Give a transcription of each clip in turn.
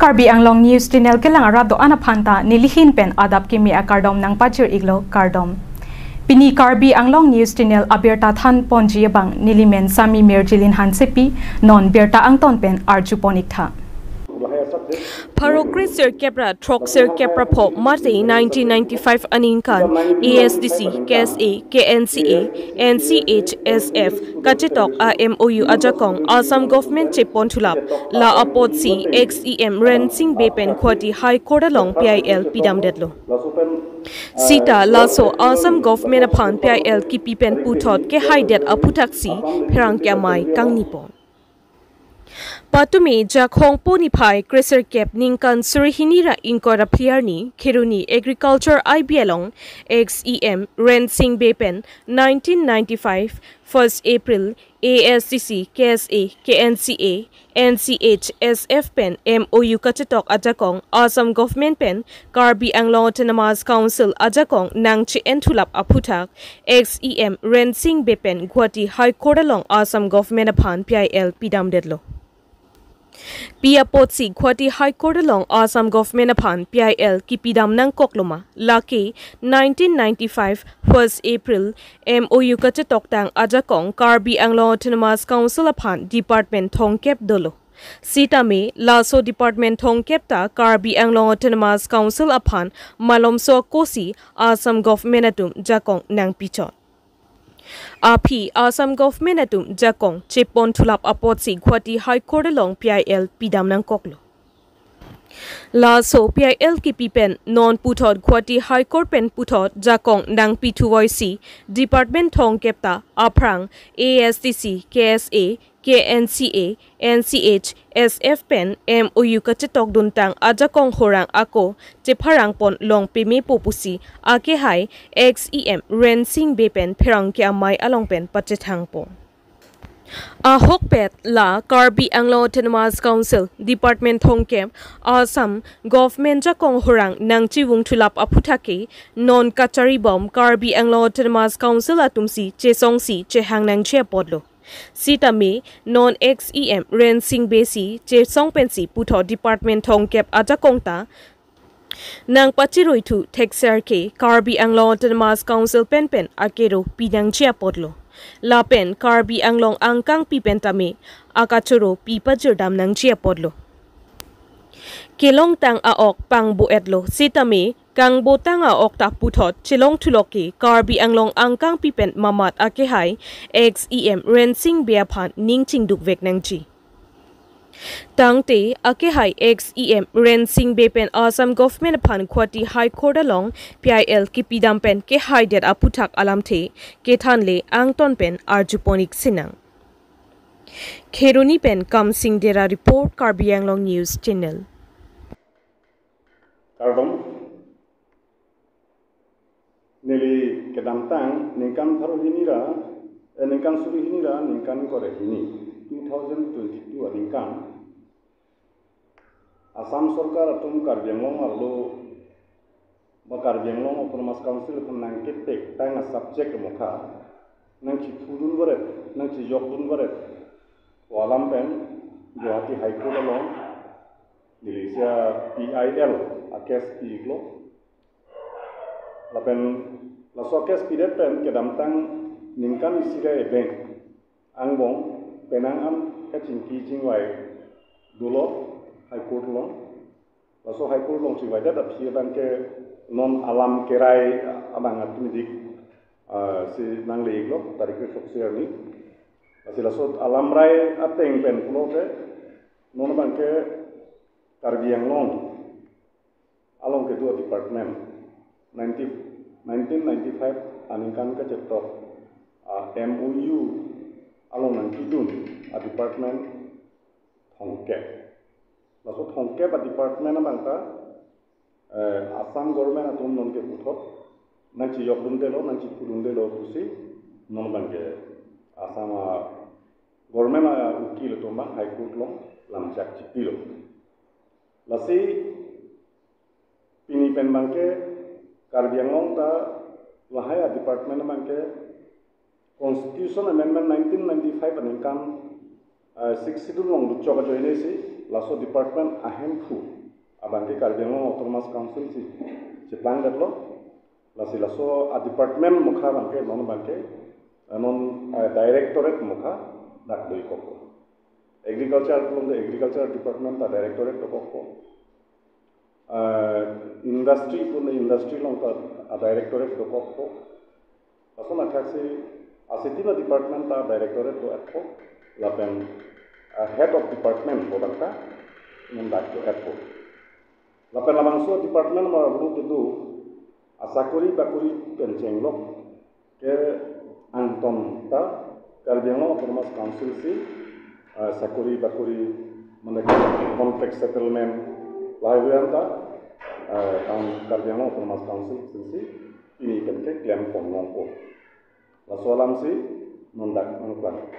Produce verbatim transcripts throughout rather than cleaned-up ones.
Karbi Anglong News Channel kelang arat do-an aphan ta nelihin pen adap kimi akardom nangpajir-iklo, kardom. Pini Karbi Anglong News Channel abirta thanponji abang nelimen Sami Mirjilin Hansepi, non birta angton pen arjupon-iktha. Pharo kre sirkep ra throk sirkep ra pho mate nineteen ninety-five aningkan A S D C, K S A, K N C A, N C H S F kachetok a M O U ajakong Assam government cheponthulap, la apotsi ex E M Rensing Bey pen Guwahati High Court along P I L pidamdetlo. Sita laso Assam government aphan P I L kipi pen puthot kehaidet aphuthaksi pherangke amei kangnipon. Patumi Jakhong po niphai kre sirkep ningkan suri hini ra ingkoi ra phli arni Kheroni Agriculture I B along ex E M Rensing Bey pen nineteen ninety-five first April A S D C, K S A, K N C A, N C H S F pen M O U kachetok ajakong Assam government pen Karbi Anglong Autonomous Council ajakong nangche-enthulap aphuthak ex E M Rensing Bey pen Guwahati High Court along Assam government aphan P I L pidamdetlo. Pi apotsi Guwahati High Court along Assam government aphan P I L kipidam nangkoklo ma, lake nineteen ninety-five first April M O U kachetoktang ajakong Karbi Anglong Autonomous Council aphan department thomkep dolo. Sitame laso department thomkep ta Karbi Anglong Autonomous Council aphan malomso akosi Assam government atum jakong nangpichot. Aphi Assam government atum jakong cheponthulap apotsi Guwahati High Court along P I L pidam nangkoklo. Laso P I L kipi pen non puthot Guwahati High Court pen puthot jakong nangpithuvoisi department thomkep ta aphrang A S D C, K S A, K N C A, N C H S F pen M O U kachetokduntang ajakong horang ako chepharangpon long pemepo pusi akehai ex E M Rensing Bey pen pherangke amei along pen pachethangpo. Ahokpet la Karbi Anglong Autonomous Council department thomkep Assam government jakong horang nangchevungthulap aphuthak ke non kacharibom Karbi Anglong Autonomous Council atumsi chesongsi chehang nangji apotlo. Sitame non ex E M Rensing Bey si chesong pensi puthot department thomkep ajakong ta nangpachiruithu thekser ke Karbi Anglong Autonomous Council pen pen akero pinangji apotlo. Lapen Karbi Anglong angkangpi pen tame akachoro pipajirdam nangji apotlo. Kelongtang a-ok pangbo-etlo, sitame kangbotang a-ok ta puthot chelongthulok ke Karbi Anglong angkangpi pen mamat akehai ex E M Rensing Bey aphan ning chingdukvek nangji. Tangte akehai ex E M Rensing Bey pen Assam government aphan Guwahati High Court along P I L kipidam pen kehaidet aphuthak alamthe kethanle angton pen arjupon-ik sinang. Kheroni pen Kamsing Dera report, Karbi Anglong News Channel. Kardom. Neli kedamtang ningkan pharo hini ra, eh, ningkan suri hini ra ningkan kre hini, two thousand twenty-two aningkan Assam Sorkar atum Karbi Anglong arlo ba Karbi Anglong Autonomous Council aphan nangketektang a-subject mokha nangchiphudun varet, nangchijokdun varet pu alam pen Guwahati High Court along neli sia P I L a-case pi-iklo. Lapen laso a-case pidet pen kedamtang ningkan isi ra ebeng angbong penang an kachingki chingvai dolo High Court along. Laso High Court along chingvaidet aphi abangke non alam kerai abang atum dik, ah, si nangle-iklo tarik kre-throk isi arni. Lasi laso alam rai ateng pen pulote non abangke Karbi Anglong along kedo a-department nineteen, nineteen ninety-five aningkan kachetok, ah, M O U along nangkidun a-department thomkep. Laso thomkep a-department abang ta, eh, Assam government atum nonke puthot nangchijokdundelo, nangchiphudundelo pusi non abangke Assam a-government a-ukil atum abang High Court along lamchak chipilo. Lasi pini pen abangke Karbi Anglong ta lahai a-department abangke Constitution Amendment nineteen ninety-five aningkan, eh, Sixth Schedule along luchok ajoine si laso department ahemphu abangke Karbi Anglong Autonomous Council si cheplangdetlo. Lasi laso a-department mokha abangke non abangke, eh, non, eh, directorate mokha dak doikokpo. Agriculture pulote agriculture department ta directorate dokokpo. Eh, industry pulote industry along ta a-directorate dokokpo. Lason athaksi a-sitame department ta directorate do-etpo, lapen, eh, head of department pu abang ta non dak do-etpo. Lapen labangso department mar abang kedo asakori bakori pen chenglok ke angton ta Karbi Anglong Autonomous Council si, eh, sakori bakori mane contract settlement lahai-hui an ta, eh, Kar-, Karbi Anglong Autonomous Council si pini pen ke klem ponlongpo. Laso alam si non dak nangklang.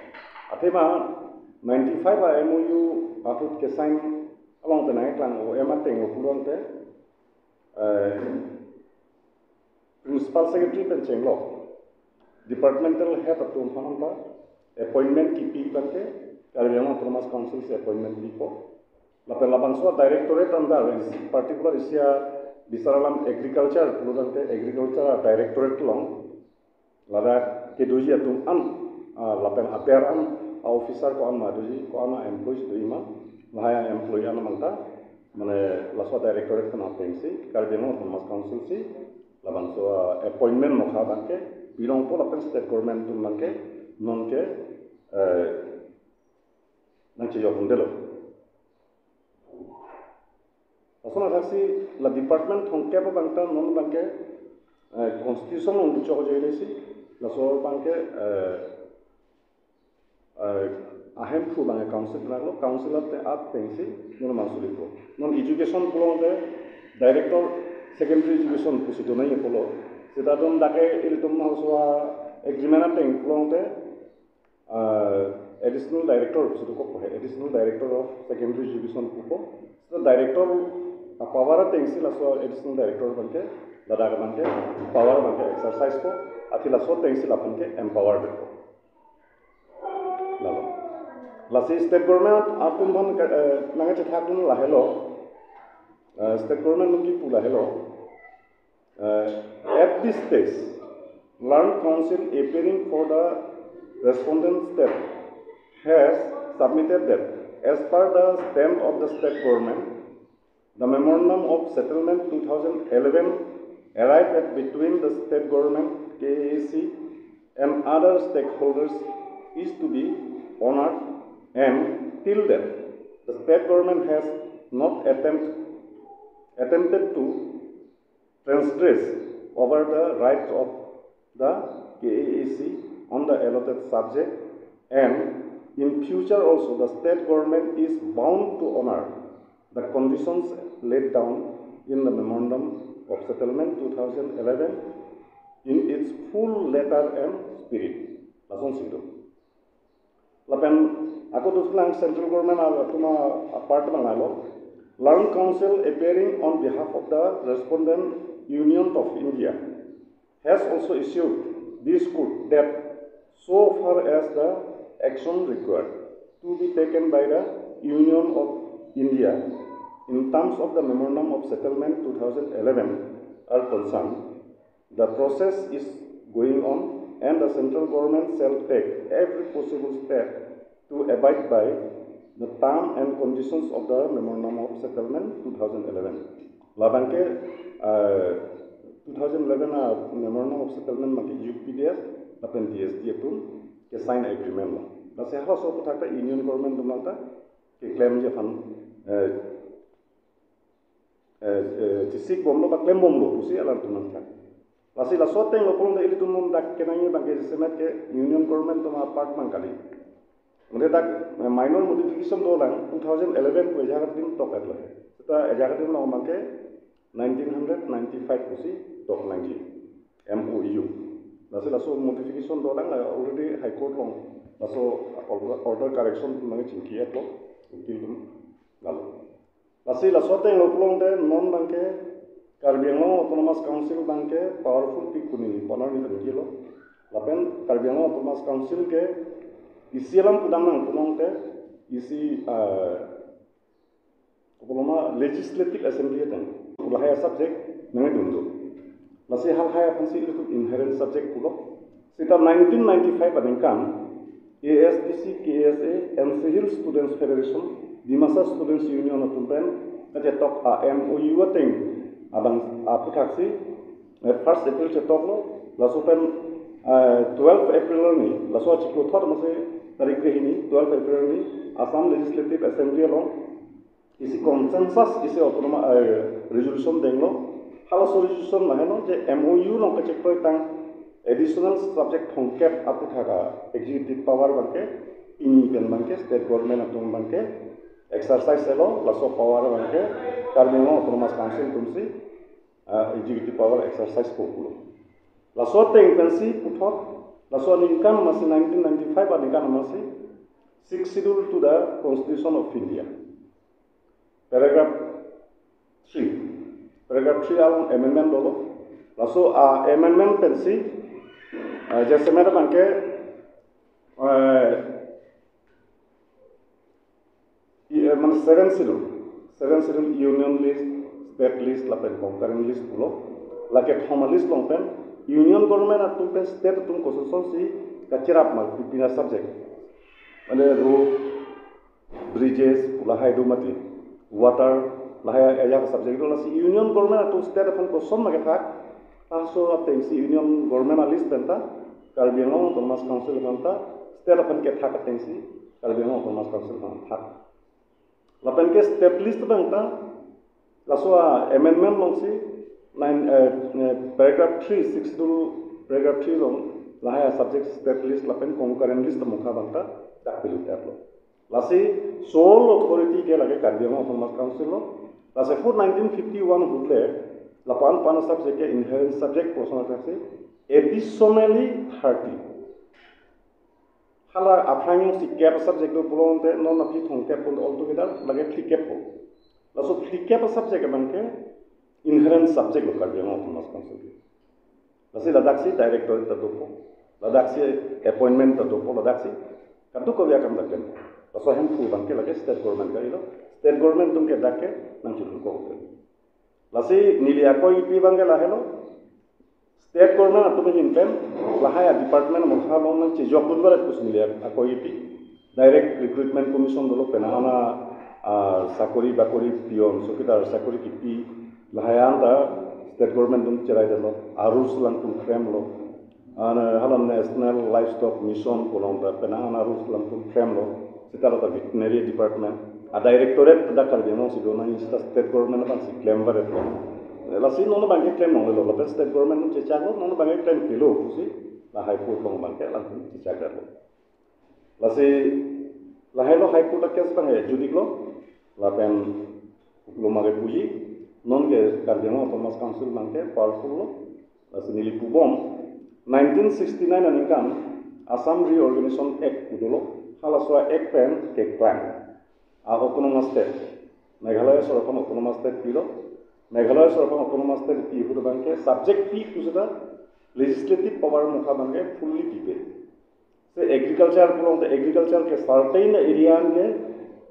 Athema ninety-five a-M O U ahut ke-sign along pen nangklang o, ema tenglo pulote, eh, principal secretary pen chenglok departmental head atum aphan ta appointment kipi abangke Karbi Anglong Autonomous Council si appointment pipo. Lapen labangso directorate under is particular isi abisar alam agriculture pulote agriculture directorate along ladak kedoji atum an, ah, lapen aber an, a-officer ko-an ma doji, ko-an a-employees doji ma, lahai a-employee an abang ta mane laso directorate pen atengsi Karbi Anglong Autonomous Council si labangso, ah, appointment mokha abangke pilongpo lapen state government atum abangke non ke, eh, nangchejok-undetlo. Lason athaksi la department thomkep abang ta non abangke, eh, constitution along chokjoi lesi, laso abangke, eh, eh, ahemphu abangke council penaklo, council ate at pensi non abang sulipo. Non education pulote director secondary education pusi donai pulo. Seta don dak ke ilitum laso agreement ateng pulote, ah, additional director pusi dokok he, additional director of secondary education pupo. So director a-power atengsi laso additional director abangke, ladak abangke power abangke exercise po, athe laso atengsi lapu abangke empowered po. Lalo. Lasi state government atum aphan, eh, nangkachethakdun lahelo. Eh, state government along kipu lahelo. Uh, at this stage, Learned Counsel appearing for the respondent state has submitted that, as per the stand of the state government, the Memorandum of Settlement two thousand eleven arrived at between the state government, K A A C, and other stakeholders is to be honored, and till that, the state government has not attempt, attempted to transgress over the rights of the K A A C on the allotted subject, and in future also the state government is bound to honor the conditions laid down in the Memorandum of Settlement two thousand eleven in its full letter and spirit. Lasonsi do. Lapen ako doslang central government atum apart abang lo. Learned Counsel appearing on behalf of the respondent Union of India has also issued this court that so far as the action required to be taken by the Union of India in terms of the Memorandum of Settlement two thousand eleven are concerned, the process is going on and the central government shall take every possible step to abide by the term and conditions of the Memorandum of Settlement two thousand eleven. Labangke, uh, two thousand eleven a Memorandum of Settlement abangke U P D S lapen D S D atum ke-sign agreement lo. Lasi halaso aphuthak ta Union Government atum ta keklemji aphan, eh, eh, eh, chesik bomlo ba klem bomlo pusi alanglitum nangklang. Lasi laso atenglo pulote ilitum non dak kenangji abangke jasemet ke Union Government atum apart abang kali. Mane dak, eh, minor modification dolang two thousand eleven pu ejagat adim tok-etlo. Seta ejagat adim along abangke nineteen hundred ninety-five pusi tok nangji M O U. Lasi laso modification dolang, la already High Court along laso order, order correction abang chingki-etlo, ukil atum. Lalo. Lasi laso atenglo pulote non abangke Karbi Anglong Autonomous Council abangke powerful pi kuni, power ni tangkilo. Lapen Karbi Anglong Autonomous Council ke isi alam pudam nang pulote isi, eh, Kopiloma, Legislative Assembly ateng lahai subject nangdun do. Lasi halahai aphansi ilitum inherent subject pulo. Seta nineteen ninety-five aningkan A S D C, K S A, N C Hills Students Federation, Dimasa Students Union atum pen kachetok a M O U ateng abang aphuthaksi, eh, first April chetoklo. Laso pen, eh, twelve April arni, laso achiklo thot masi tarik krehini, twelve April arni Assam Legislative Assembly along isi consensus isi autonoma, eh, resolution denglo. Halaso resolution lahenlo je M O U along kachekroitang additional subject thomkep aputhak a executive power abangke pini pen abangke state government atum abangke exercise lo, laso power abangke Karbi Anglong Autonomous Council atumsi, ah, executive power exercise po pulo. Laso ateng pensi puthot, laso aningkan masi nineteen ninety-five aningkan masi Sixth Schedule to the Constitution of India, paragraph three. Paragraph three along amendment dolo. Laso, ah, amendment pensi, ah, jasemet abangke, eh, i, eh, mane Seventh Schedule, Seventh Schedule Union List, State List, lapen Concurrent List pulo. Lake thom a list along pen Union Government atum pen state atum kosonsi kacherap ma pipina subject. Mane road, bridges, pu lahai do mati, water, lahai ajak subject do. Lasi Union Government atum state aphan koson ma kethak, laso atengsi Union Government a list penta Karbi Anglong Autonomous Council aphanta, state aphan kethak atengsi Karbi Anglong Autonomous Council aphan thak. Lapen ke state list abangta, laso a amendment alongsi nine, eh, eh, paragraph three, Sixth Schedule paragraph three along lahai a subject state list lapen concurrent list amokha abangta dak pilut etlo. Lasi sole authority ke lake Karbi Anglong Autonomous Council lo. Lasi four nineteen fifty-one ahut le lapu-an pu-an subject ke inherent subject portion attack si additionally thirty. Hala aphrang jongsi kep subject do pulote non aphi thomkep pon altogether lake phlikep po. Laso phlikep subject abangke inherent subject lo Karbi Anglong Autonomous Council ke. Lasi ladaksi directorate ta dopo, ladaksi appointment ta dopo, ladaksi kadokave akam ta klem. Laso ahemphu abangke lake state government ka-ilo, state government atum ke dak ke nangchedun ko hotel. Lasi neli akoi kipi abangke lahelo, state government atum ahin pen lahai a department amokha along nangchejokdun varet pusi neli akoi kipi. Direct Recruitment Commission dolo, penang an a, ah, sakori bakori, peon, chowkidar sakori kipi lahai anta state government atum cheraidetlo, a rules alangtum framelo. An, eh, hala National Livestock Mission pu along ta penang an a rules alangtum framelo. Seta la ta veterinary department a directorate dak Karbi Anglong si do nangji seta state government abangsi klem varetlo. Lasi non abangke klem longlelo, lapen state government atum chechaklo, non abangke klem pilo pusi la High Court along abangke alangtum chechakdetlo. Lasi lahelo High Court a case abangke judiklo, lapen kopiloma ke puji, non ke Karbi Anglong Autonomous Council abangke powerful lo. Lasi neli pubom, nineteen sixty-nine aningkan Assam Reorganization Act pu dolo, halaso a act pen keklang a autonomous state, Meghalaya sorkar aphan autonomous state pilo. Meghalaya sorkar aphan autonomous state pi ahut abangke subject pi pu seta legislative power amokha abangke fully pipe. Se agriculture pulote agriculture ke certain area ke,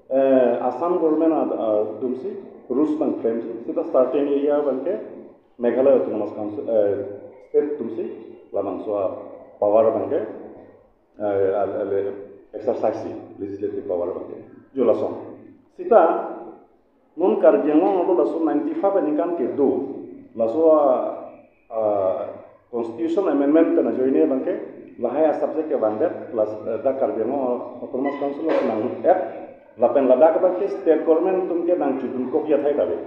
eh, Assam government ad-, atumsi rules abang framji, seta certain area abangke Meghalaya Autonomous Council, eh, state atumsi labangso a power abangke, eh, al-, al-, exercise si legislative power abangke. Jo lason. Seta non Karbi Anglong arlo laso ninety-five aningkan kedo, laso a, a, constitution amendment pen ajoine abangke lahai a subject kevangdet, las, eh, dak Karbi Anglong Autonomous Council along nanglut et, lapen ladak abangke state government atum ke nangchedun kok athai ta ave.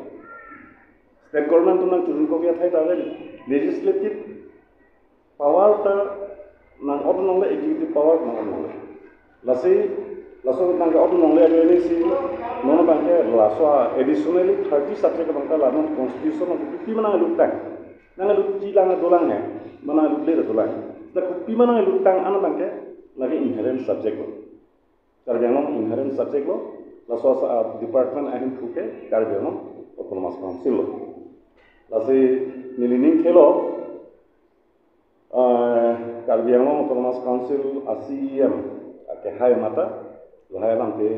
State government atum nangchedun kok athai ta ave. Legislative power ta nang-ot longle, executive power nang-ot longle. Lasi, laso nang-ot longle ajoine si, non abangke laso a additionally thirty subject abangke la non constitution along kopima nanglutang. Nanglutji lang dolang he, ma nanglutle dolang. Na kopima nanglutang an abangke lake inherent subject lo. Karbi Anglong inherent subject lo, laso asa department ahemphu ke Karbi Anglong Autonomous Council lo. Lasi neli ning thelo, eh, Karbi Anglong Autonomous Council a C E M akehai mata, lahai alam ke,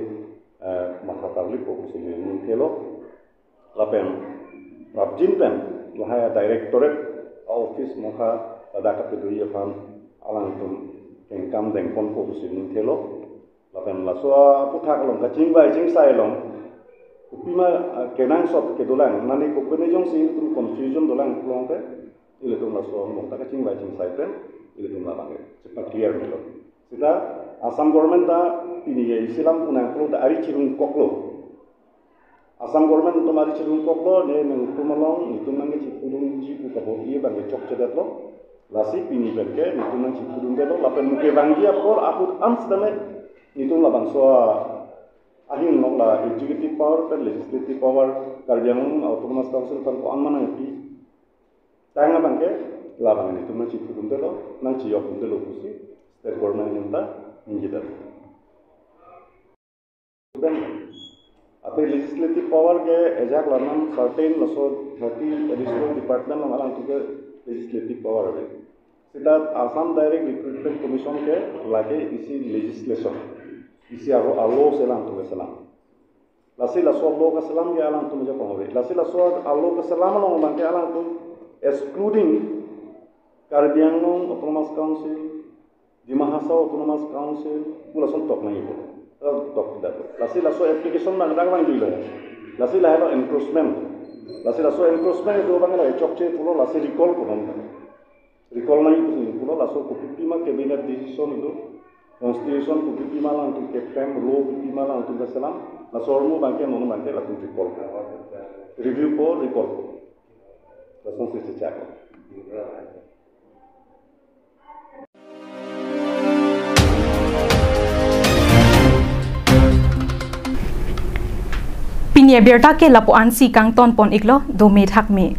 eh, matha tarlipo pusi neli ning thelo. Lapen prapjin pen lahai a-directorate a-office mokha ladak kapedoji aphan alangtum kengkam dengponpo pusi ningthelo. Lapen laso aputhak along kachingvai chingsai along kopima, ah, kenangsot kedolang, mane kopine jongsi ilitum confusion dolang pulote, ilitum laso along ta kachingvai chingsai pen ilitum labang chepa-clear melo. Seta Assam government ta pini ke isi alam pu nangkoklo, ta ari chirungkoklo. Assam government atum ari chirungkoklo, ne nangtum along netum nangkachipudunji pu kabor-i abang ke chokchedetlo. Lasi pini pen ke netum nangchipudundetlo, lapen muke vangji apor ahut an setame netum labangso ahin along la executive power pen legislative power Karbi Anglong Autonomous Council pen ko-an ma nangpi tang abang ke labang netum nangchipudundetlo, nangchiyokdundetlo pusi state government ahin ta ningjedetlo. Pen, athe legislative power ke ajak lanam certain laso thirty additional department along alangtum ke legislative power ave. Seta Assam Direct Recruitment Commission ke lake isi legislation, isi aro a-law si alangtum keselam. Lasi laso a-law keselam ke alangtum ajakong ave. Lasi laso a-law keselam along abang ke alangtum excluding Karbi Anglong Autonomous Council, Dima Hasao Autonomous Council, pu lason tok nangji pu. Tok dak. Lasi laso application abang dak abang dilo. Lasi lahelo encroachment. Lasi laso encroachment itu abang la chokche pulo, lasi recall punon. Recall nangji pusi pulo, laso kopipima cabinet decision itu, constitution kopipima alangtum ke-frame, law kopipima alangtum keselam, laso ahormu abang ke non abang ke latum recall. Review po, recall po. Lasonsi chechak. Pini abirta ke lapu-an si kangtonpon iklo, dome thakme.